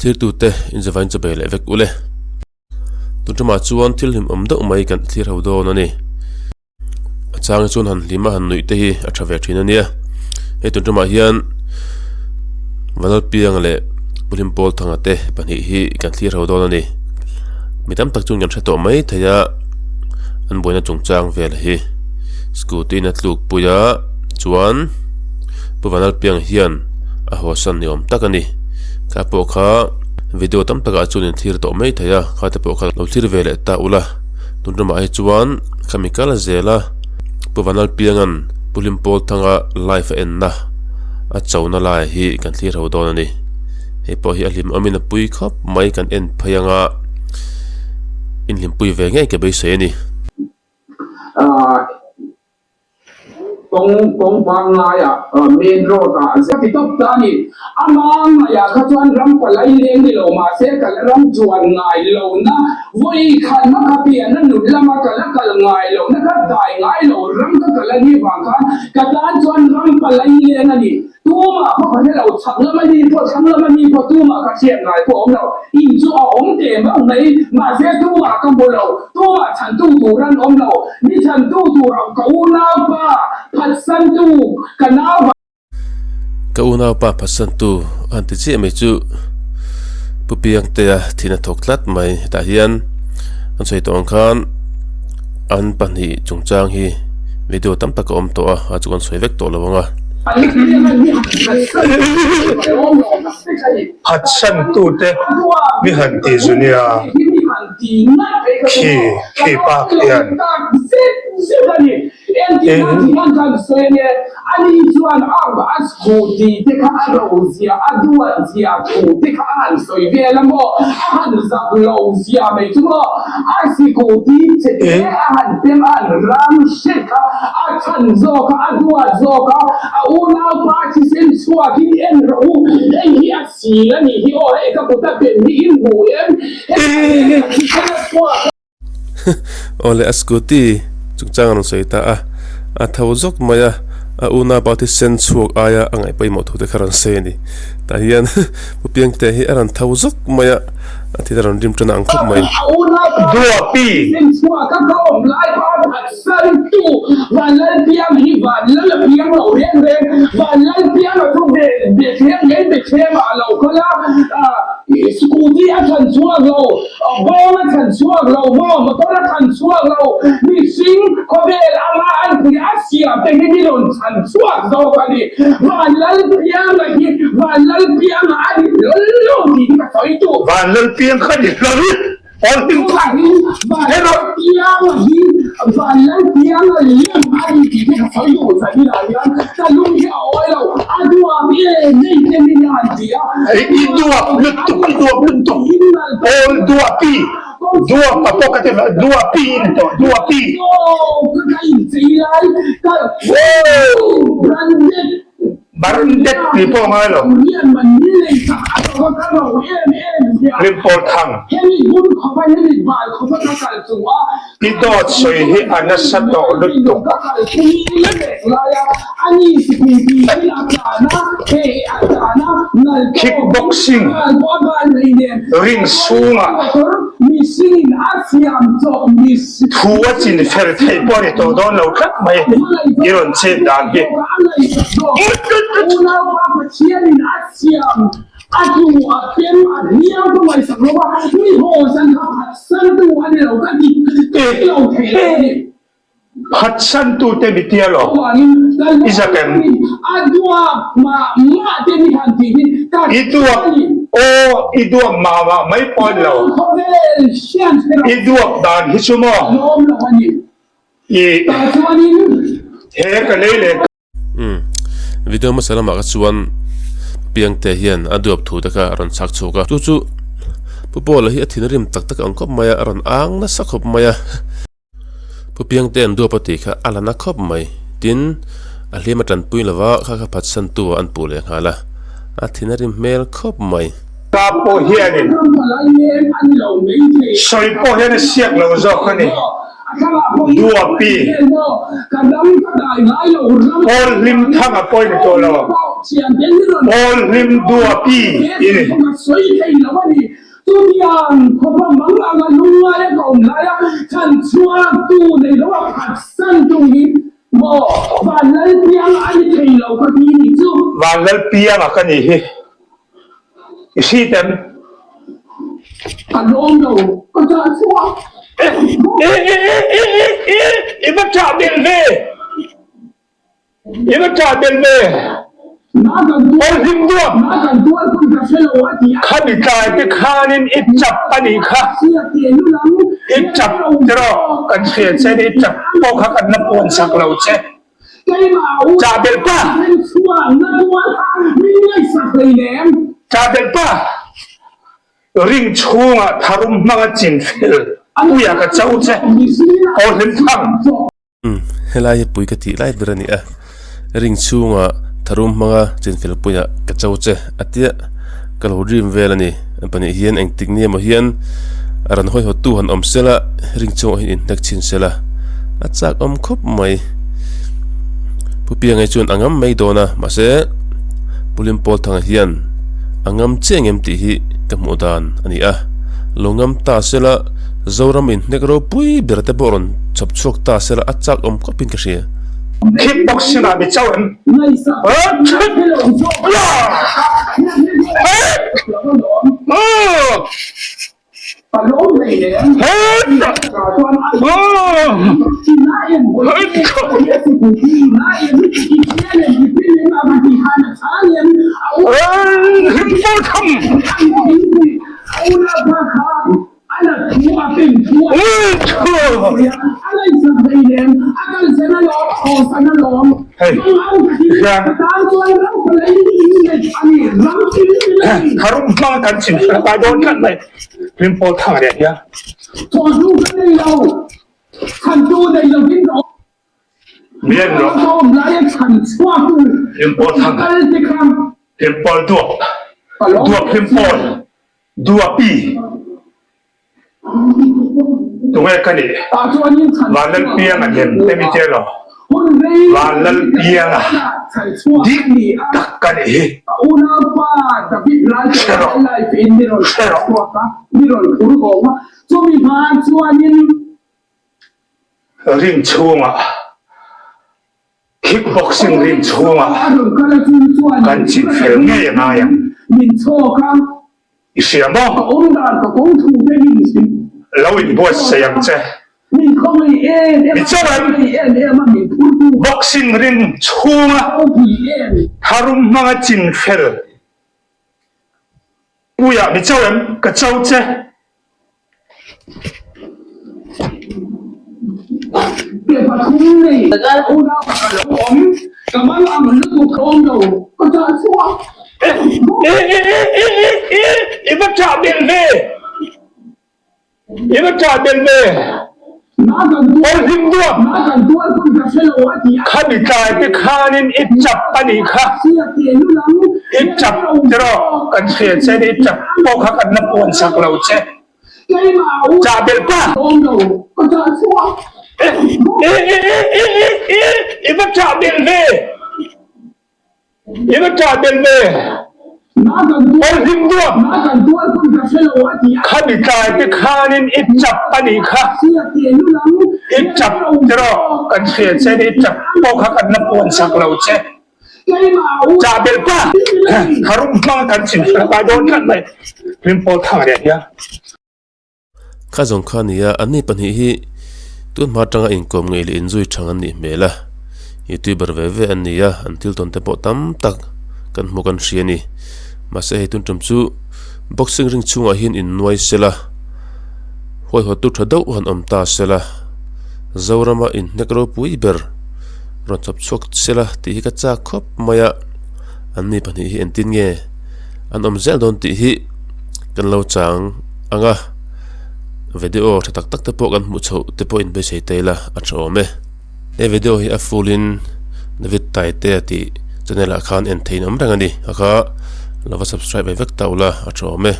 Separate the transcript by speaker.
Speaker 1: Thlirtute inzavain chu bei leh vek ule. Tun ṭumah chuan thil hlimawm deuh mai kan thlir ho dawn a ni. A chang chuan han hlim a han nuih te hi a tha ve thin a nia. Hei tun ṭumah hian Vanlalpianga leh Pu Hlimpawl Thanga te pahnih hi kan thlir ho dawn a ni. Mi tam tak chuan kan hre tawh mai thei a, an buaina chungchang vel hi scooty in a tluk pui a chuan Pu Vanlalpianga hian a hawsan ni awm tak a ni. Kha pawh kha video tam takah chuan in thlir tawh mai thei a, kha te pawh kha lo thlir ve leh ta ula. Tun ṭumah hi chuan khami kal zel a, Pu Vanlalpianga'n Pu Hlimpawl Thanga live a enna a chona lai hi kan thlir ho dawn a ni. Hei pawh hi a hlim awmin a pui khawp mai kan en phei anga inhlimpui ve ngei ka beisei a ni.
Speaker 2: Kawng kawng pangngaiah main road ah a ti tawp ta a ni. Ama ngaihah kha chuan ram palai leng ni lo mahse ka la ram chuan ngai lohna vawi khatna ka pianna nut lama ka la kal ngai lohna ka dai ngai lo ram ka kal a nih vang khan ka tan chuan ram palai leng a ni. Tumah pawh ka hre lo, chhak lama mi pawh thlang lama mi pawh tumah ka hriat ngai pawh a awm lo. In chu a awm teh meuh mai, mahse tumah ka hmu lo, tumah chhantu tur an awm lo. Mi chhantu tur ka unaupa phatsantu ka nau.
Speaker 1: Ka unaupa phatsantu a han ti chiah mai chu Pu Piangtea thin a thawk tlat mai. Hetah hian an sawi tawh ang khan An pahnih chungchang hi video tam tak a awm tawh a, a chu kan sawi vek tawh lo ang a.
Speaker 3: Phatsantute mi han ti zu nia, khi khi pa khian.
Speaker 2: Tin.
Speaker 1: Awle a scooty chungchang a rawn sawi ta a, a tho zawk mai a, a unaupa thisen chhuak aia a ngaih pawimawh thu te kha a rawn sawi a ni. Tah hian Pu Piangte hi a rawn tho zawk mai a, a thil a rawn rim tan ang khawp mai.
Speaker 3: Duapi.
Speaker 2: Bawng a chhan chhuak lo maw, motor a chhan chhuak lo, mihring khawvel anga an pui a siam te hi mi rawn chhan chhuak zawk a ni. Vanlalpianga hi Vanlalpianga a ni hlawl lo tih hi ka sawi duh.
Speaker 3: Vanlalpiang kha ni hlawl awl hming kha
Speaker 2: Vanlalpianga hi Vanlalpianga lem a ni tih hi ka sawi duh Zahira hian ka lung hi a awi lo, a duam em em te min han ti a.
Speaker 3: I duap lutuk, i duap lutuk. Pawl duapi, duapa pawh ka ti lo, duapi in tawh, duapi. Branded tih pawh a ngai lo. Hlimpawl thang. I dawt sawi hi a nasa tawh lutuk. Kick boxing ring chhungah thu a chin fel theih pawh a ni tawh dawn lo tlat mai i rawn chet dan hi.
Speaker 2: A hnu a pem a hliam ka ngaihsak lo a, mi haw san kha phatsantu a ni lo ka ti tih lo thei lo a ni.
Speaker 3: Phatsantute mi tia lo, i zak em? I duap aw, i duap mah mah mai pawh a ni lo. I duap dan hi chu maw i he ka lei leh.
Speaker 1: Umm video hmasa lamah kha chuan Piangte hian a duap thu te kha a rawn chhak chhuak a, chu chu Pu Paula hi a thinrim tak tak ang khawp mai a, a rawn ang nasa khawp mai a, Pu Piangte an duap a tih kha a la na khawp mai, tin a hlim a tanpui lova kha kha phatsan tu ah an puh leh nghal a, a thin a rim hmel khawp mai.
Speaker 3: Ta pawh hianin sawi pawh hian a siak lo zawk a ni. Duapi, Pawl hlim thang a pawi ni tawh lo. Pawl hlim Duapi i ni. Vanlalpianga ka nih hi. I hri tem.
Speaker 2: Ka lawm lo, ka ṭah chhuak.
Speaker 3: E e e e e e i va ṭah belh ve. I va ṭah belh ve. Aw hlim duam. Khami tlai te khanin i chap a nih kha. I chap tiraw kan hria che ni i chap pawh kha kan la puan sak lo che. Chah belh pa. Chah belh pa. Ring chhungah tharum hmanga chin fel puia ka cho che. Aw hlim thang.
Speaker 1: Umm helai hi pui ka tih lai ber a ni a. Ring chhungah tharum hmanga chin fel puia ka cho che a tia ka lo dream vel a ni. An pahnih hian engtik ni emaw hian a rawn hawihawttu han awm sela ring chungah hian inhnek chhin sela a chak awm khawp mai. Pu Piangai chuan a ngam mai dawn a mahse Pu Limpawlthanga hian a ngam chiah ngem tih hi ka hmuh dan a ni a. Lo ngam ta sela Zoram inhnek ropui ber te pawh rawn chhawp chhuak ta sela a chak awm khawpin ka hria.
Speaker 3: Kickboxing ah mi chauh em? Hei hian tharum hmang kan chim hran kai dawn tlat mai Hlimpawl thang leh hian. Mian rawh Hlimpawl thang Hlimpawl duap duap Hlimpawl Duapi Tunge ka nih? Vanlalpianga lem te mi tia lo. Vanlalpianga dik tak ka nih hi. Hre rawh, hre rawh. Ring chhungah Kickboxing ring chhungah kan chin fel ngei a ngai ang. I hria maw? Lo inbuatsaih ang che. Mizoram boxing ring chhunga tharum hmanga chin fel Puia mi cho em? Ka cho che. E e e e e e i va ṭah belh ve. I va ṭah belh ve. Aw hlim duam. Khami tlai te khanin i chap a nih kha. I chap tiraw kan hria che ni i chap pawh kha kan la puan sak lo che. Chah belh pa. E e e e e e i va ṭah belh ve. I va ṭah belh ve. Aw hlim duam. Khami tlai te khanin i chap a nih kha. I chap tiraw kan hria che ni i chap pawh kha kan la puan sak lo che. Chah belh pa. Tharum hmang kan chim hran kai dawn tlat mai. Hlimpawl thang leh hian.
Speaker 1: Kha zawng kha a ni a, anni pahnih hi tun hma atanga inkawm ngei leh inzui thang an nih hmel a, youtuber ve ve an ni a, an thil tawn te pawh tam tak kan hmu kan hria a ni. Mahse hei tun tum chu boxing ring chhungah hian innuai sela, huaihawttu tha deuh han awm ta sela, Zorama inhnek ropui ber rawn chawp chhuak sela tih hi ka chak khawp mai a, anni pahnih hi engtin nge an awm zel dawn tih hi kan lo chang ang a, video tha tak tak te pawh kan hmuh chhoh te pawh inbeisei ta ila a tha awm e. He video hi a full in David Taitea tih channel ah khan en theiin awm reng a ni a kha lo va subscribe ve vek ta ula a tha awm e.